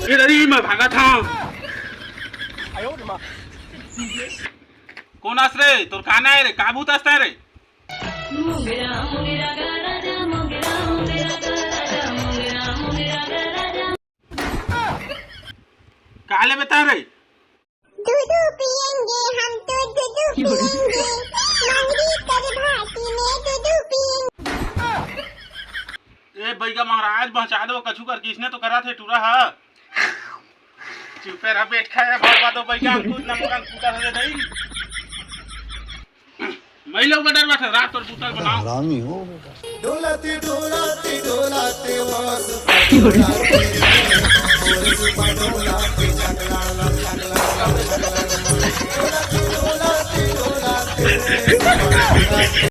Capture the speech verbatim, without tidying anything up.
ए दादी, मैं भागत हंव। कोन अस रे? तोर का नांव हे रे? का भूत अस तैं रे? का लेबे तैं रे? दूधू पियेंगे हम तो, दूधू पियेंगे। मंगरी कर भाटी में दूधू पियेंगे। ए बइगा महाराज, बचा दो, कछु कर, किसने तो करा थे टूरा हा। चुपे रह, बेट खाए, भरवा दो बइगा, हम खुद न मोरन कुतर हो जाई। मैं लोग डर बैठे, रात और बुतल बनाओ। हरामी हो बेटा। डोलाते, डोलाते, डोलाते, वास डोलाते, डोलाते, डोलाते, डोलाते,